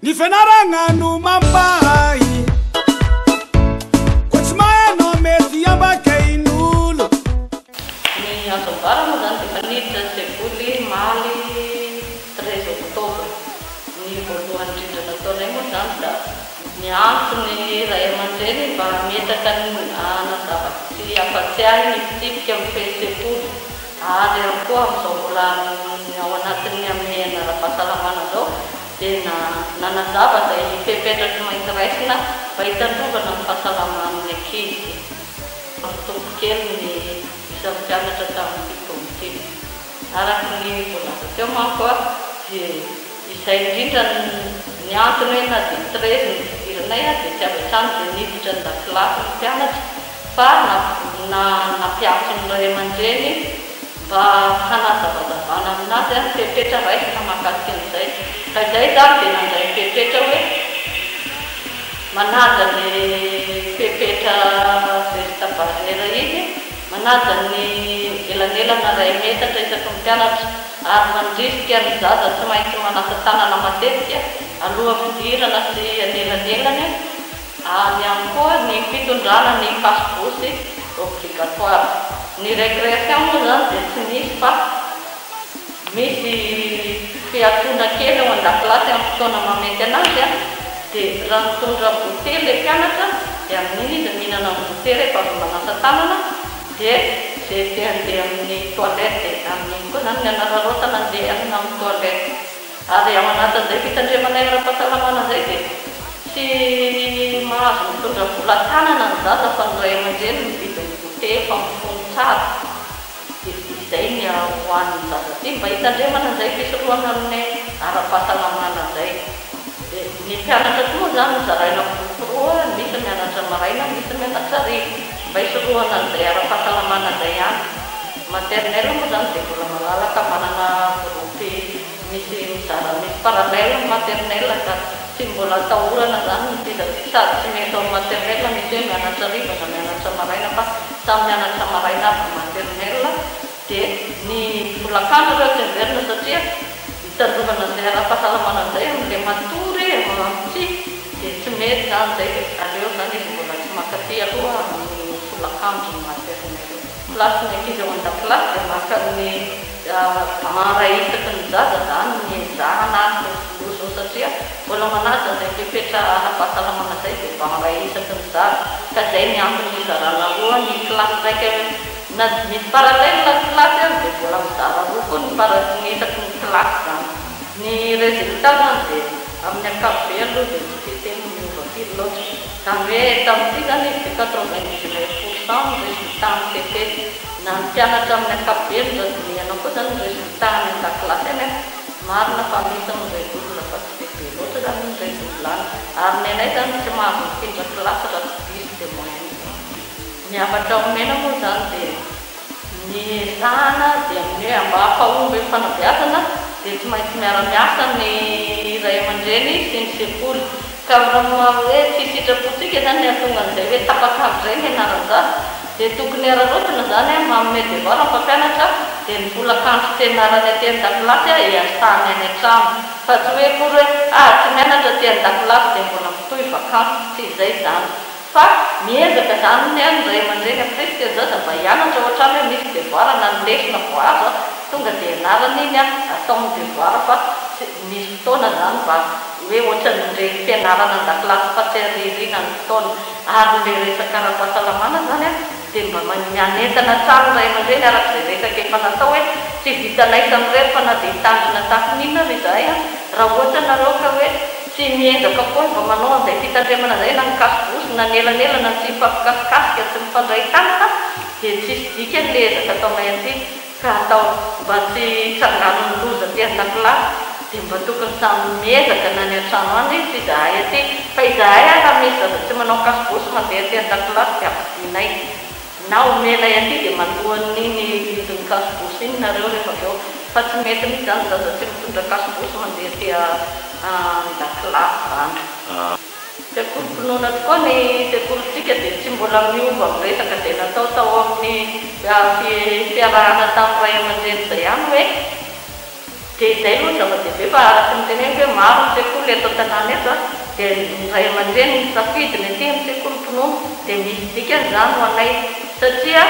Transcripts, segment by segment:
Ny fianaragna no mampahay. Koa tsy mahay anao mety ambakain'olo. Ny azo ambara moa izany dia efa niditra ny sekoly omaly 13 octobre. Ny voalohany indrindra nataonay moa izany dia niantso ny ray aman-dreny mba hametraka ny hanazava sy hampatsiahy ny fitsipika mifehy sekoly ary ihany koa amin'izao mbola ao anatin'ny hamehana ara-pahasalamana izao dia nanazava izay fepetra tsy maintsy raisina mba hitandrovana ny fahasalaman'ny ankizy. Nampitombo kely ny isan'ny mpianatra tamin'ity taona ity. Araka ny voalaza teo manko dia izay indrindra ny antony hoe na dia 13 ny fidiranay dia tsy avy hatrany dia niditra an-dakilasy ny mpianatra fa nampiantso ny ray aman-dreny mba hanazavazavana aminazy ny fepetra raisina mahakasika an'izay. Ka izay izany dia nandray fepetra hoe manaja ny fepetra geste barrière iny, manaja ny elanelana iray metatra isaky ny mpianatra ary mandrisika ny zaza tsy maintsy manasa tanana matetika alohan'ny fidirana sy anelanelany. Ary ihany koa ny fitondrana ny cache-bouche obligatoire. Ny récréation moa izany dia tsy misy fa misy fiatoana kely ao an-dakilasy amin'ny fotoana mahamety anazy dia raha mitondra goûter ilay mpianatra dia amin'iny izy mihinana ny goûter rehefa avy manasa tanana dia izay te handeha amin'ny toilette dia amin'iny koa izany ny hanararaotana andeha amin'ny toilette. Ary ao anatin'izay fitandremana ara-pahasalamana izay dia tsy mahazo mitondra vola tanana ny zaza fa ny ray aman-dreny mividy ny goûter efa mifono tsara. Dia izay ny ho an'ny zaza aty mba hitandremana izay fisorohana ny ara-pahasalamana izay. Dia ny mpianatra koa moa izany zaraina groupe roa, misy mianatra maraina, misy mianatra hariva mba hisorohana an'izay ara-pahasalamana izay ihany. Maternelle moa izany dia mbola malalaka manana groupe misy mizara misy parallèle ny maternelle ka tsy mbola atahorana izany ny ankizy aty sady tsy mety ao amin'ny maternelle misy hoe mianatra hariva na mianatra maraina fa samy mianatra maraina avy ny maternelle dia ny folakandro ireo tsy miverina satria hitandrovana an'izay ara-pahasalamana izay amin'ilay matory amin'ny dia tsy mety izany izay dia aleo izany izy mbola tsy mankaty aloha amin'ny folakandro ny maternelle. Kilasin'ny ankizy ao an-dakilasy dia maka ny banc iray isaky ny zaza izany ny ezahana ary satria mbola manaja izay fepetra ara-pahasalamana izay dia banc iray isaky ny zaza ka izay ny antony nizarana roa ny kilasy iraika na misy parallèle ny kilasy ary dia mbola mizara roa koa ny ny isaky ny kilasy izany. Ny résultat izany dia amin'ny ankapobeny aloha dia tsy dia tena miova firy loatra. Izany hoe tamin'ity izany izy dia 99% ny résultat amin'ny TP. Na ny mpianatra amin'ny ankapobeny raha dinihana koa izany ny résultat any an-dakilasy any an, marina fa misy ny redouble fa tsy dia be loatra izany ny redouble any. Ary ny anay izany tsy mahazo mifindra kilasy raha tsy 10 de moyenne. Ny hafatra omena moa izany dia ny ezahana dia amin'ny hoe mba hampahomby ny fanabeazana dia tsy maintsy miara-miasa ny ray aman-dreny sy ny sekoly. Ka raha hoe tsy sitrapontsika izany ny hahatonga an'izay hoe tapak'andro izay ny anaran-jaza dia tokony araraotina izany manome devoir ny mpampianatra dia ny folakandro tsy ianarany aty an-dakilasy iasany any an-trano fa tsy hoe akory hoe ah tsy mianatra aty an-dakilasy dia mbola mitohy vakansy, tsy izay izany. Fa miezaka zany ny ny ray aman-dreny ampirisika ny zaza mba hianatra ao an-trano hoe misy devoir na ny lesona vao azo an, tonga dia ianarana iny an, atao ny devoir fa tsy misy fotoana zany mba hoe ohatran'ireny fianarana an-dakilasy fa tsy ariariana ny fotoana. Ary le resaka ara-pahasalamana zany an, dia mba manentana hatrany ny ray aman-dreny araka izay resaka efa natao hoe tsy vitanay samirery fa na dia hitandrina tahaka ny inona ary izahay an, raha ohatra nareo ka hoe tsy miezaka koa mba manao an'izay fitandremana izay na ny cache-bouche na ny elanelana tsy mifampikasikasika tsy mifandray tanana dia tsisy dikany ilay ezaka ataonay aty ka atao mba tsy hitsangan'ny loza aty an-dakilasy dia mba tokony samy miezaka na ny an-trano any sy izahay aty fa izahay ary raha misy zaza tsy manao cache-bouche mandeha aty an-dakilasy dia ampidianay na omenay aty dia mandoa an'iny vidin'ny cache-bouche iny nareo rehefa avy eo fa tsy mety mihitsy izany zaza tsy mitondra cache-bouche mandeha aty an-dakilasy izany. Sekolim-pinoana tokoa ny sekolintsika dia tsy mbola miova amin'ny resaka izay natao tao amin'ny fiarahana tamin'ny ray aman-dreny izay ihany hoe. Dia izay aloha no zava-dehibe fa araka ny teneniko hoe maro ny sekoly eto an-tanàna eto an, dia ny ray aman-dreny misafidy ny aty amin'ny sekolim-pinoana dia misy dikany izany ho anay satria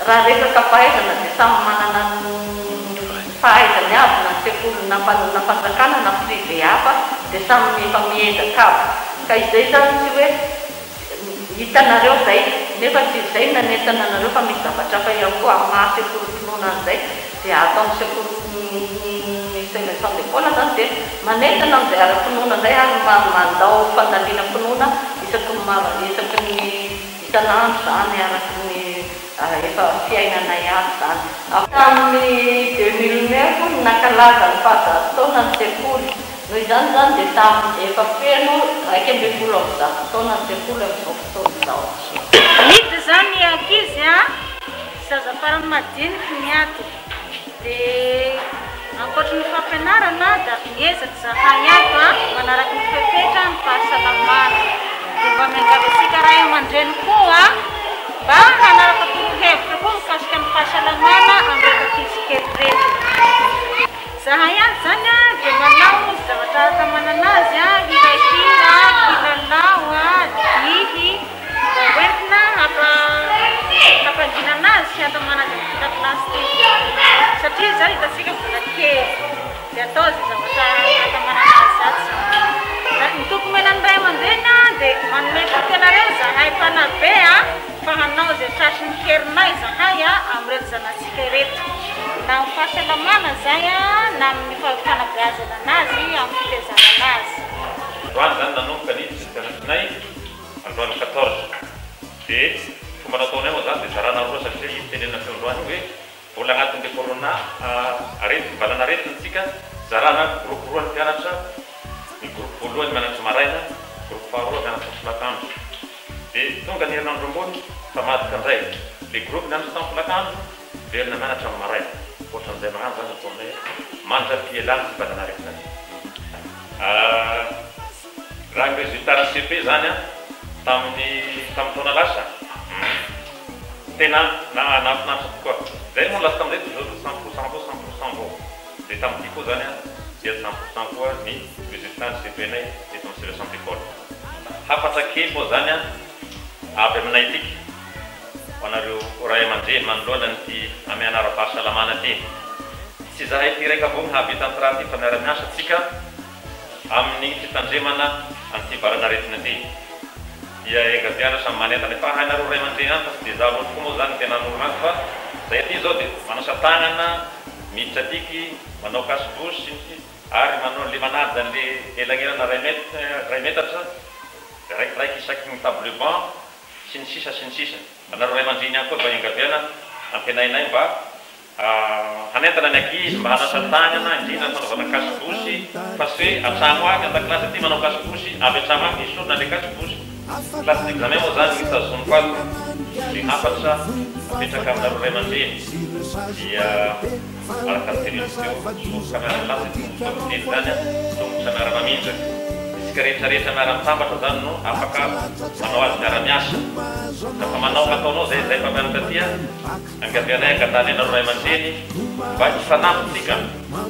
raha resaka fahaizana dia samy manana ny fahaizany avy na ny sekoly na fanjakana na privé hafa dia samy efa miezaka avy ka izay izany tsy hoe Hitanareo izay, nefa tsy izay no nanentana anareo fa misy zavatra hafa ihany koa amin'ny maha sekolim-pinoana an'izay dia ato amin'ny sekolin'ny Saint Vincent de Paul izany dia manentana amin'izay ara-pinoana izay ary mandao fandalinam-pinoana isaky ny isaky ny isan'andro izany araka ny efa fiainanay ato izany. Tamin'ny 2009 no nankalaza ny fahazato taona ny sekoly. Noho izany izany dia tamin'ny efa feno 111 taona ny sekoly amin'izao fotoana izao. Miditra izany ny ankizy a, zaza farany madiniky ny ato, dia ankoatry ny fampianarana dia miezaka izahay ato a, manaraka ny fepetra ny fahasalamana, dia mba miangavy antsika ray aman-dreny koa mba hanaraka torohevitra koa mikasika ny fahasalamana amin'ireto ankizy kely ireto. Zahay ato zany dia manao zavatra araka manana azy, hirahira, kilalao, dihy mba hoentina hampangina anazy sy hantamana azy amin'ity lakilasy ity satria izy zany hitantsika mbola kely dia atao izay zavatra hantamana anazy ato zany. Ny toky omena ny ray aman-dreny dia manome toky anareo zahay mpanabe fa hanao izay tratry ny herinay zahay amin'ireto zanatsika ireto. Na amin'ny fahasalamana izay na amin'ny fanabeazana anazy, amin'ny fitaizana anazy. Androany izany nanomboka ny fianatrinay androany 14 dia fomba nataonay moa izany dia zarana roa satria io fitenenana teo androany io hoe mbola agnatin'le corona aretina valan'aretina tsika zarana groupe roa ny mpianatra ny groupe voalohany mianatra maraina groupe faharoa mianatra folakandro dia tonga ny herinandro ambony tamadika indray le groupe nianatra tamin'ny folakandro Miverina mianatra amin'ny maraina. Ohatran'izay mahandro zany ataonay mandra-pialany ity valan'aretina ity. Raha ny résultat ny cepe zany an, tamin'ny tamin'ny taona lasa, tena nahafinaritra tokoa. Zay moa lasa tamin'izay toujours 100% vao 100% vao. Dia tamin'ity koa zany an, dia 100% koa ny résultat ny cepe nay eto amin'ny Selection d'école. Hafatra kely moa zany an, avy aminay atiky. Ho anareo ray aman-dreny manoloana an'ity hamehana ara-pahasalamana ity. Tsy izahay ity iraika vao no hahavita an'ity raha ity fa miara-miasa tsika amin'ny fitandremana an'ity valan'aretina ity. Dia engaviana samy manentana. Efa hainareo ray aman-dreny ihany fa tsy dia izaho loatra koa moa izany no tena hanoro an'azy fa izay aty izao dia manasa tanana, miditra atiky, manao cache-bouche sy ny sisa ary manao le manaja an'le elagnelana iray mètre iray metatra, raikiraiky isaky ny table banc. Sy ny sisa sy ny sisa. Anareo ray aman-dreny ihany koa mba iangaviana antenainay mba hanentana ny ankizy mba hanasa tagnana indrindra ny fanaovana cache-bouche fa tsy hoe an-tragno agny an-dakilasy aty manao cache-bouche avy an-tragno agny esorina le cache-bouche. Classe d'examen moa zany no tazoniko ato ny hafatra apetraka aminareo ray aman-dreny dia araka ny teneniko teo soroka miara-milatsa ny tongotra miteny zany an, tongotra miara-mamindra. Isika rehetra rehetra miara-mitambatra zany no afaka manao azy miara-miasa. Raha manao ataonao zay zay mpampianatra aty a, angavianay angatahanay anareo ray aman-dreny mba hifanampy tsika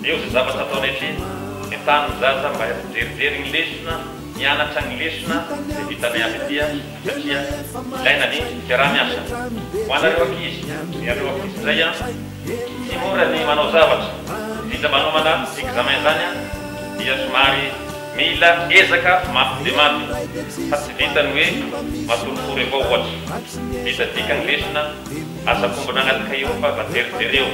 eo zay zavatra ataonay ty, entano ny zaza mba hijerijery ny lesona, hianatra ny lesona zay vitanay avy aty a, satria ilaina ny fiaraha-miasa. Ho anareo ankizy, ny areo ankizy ndray a, tsy mora ny manao zavatra, indrindra manomana examen zany a, dia somary Mila ezaka mafy dia mafy fa tsy vitan'ny hoe matoritory avao ohatra. Vita dika ny lesona, aza akombona agnaty cahier ao fa mba jerijereo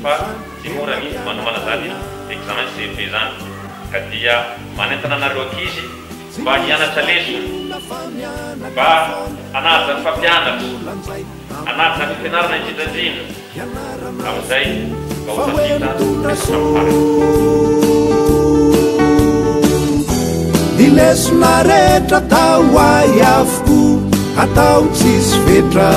fa tsy mora ny manomana zany examen CEP zany. Ka dia manentana anareo ankizy mba hianatra lesona, mba hanaja ny mpampianatra, hanaja ny fianarana indrindra indrindra. Amin'izay mba ho tafita hatramin'ny farany. Ny lesona rehetra atao ahy avokoa, atao tsisy fetra.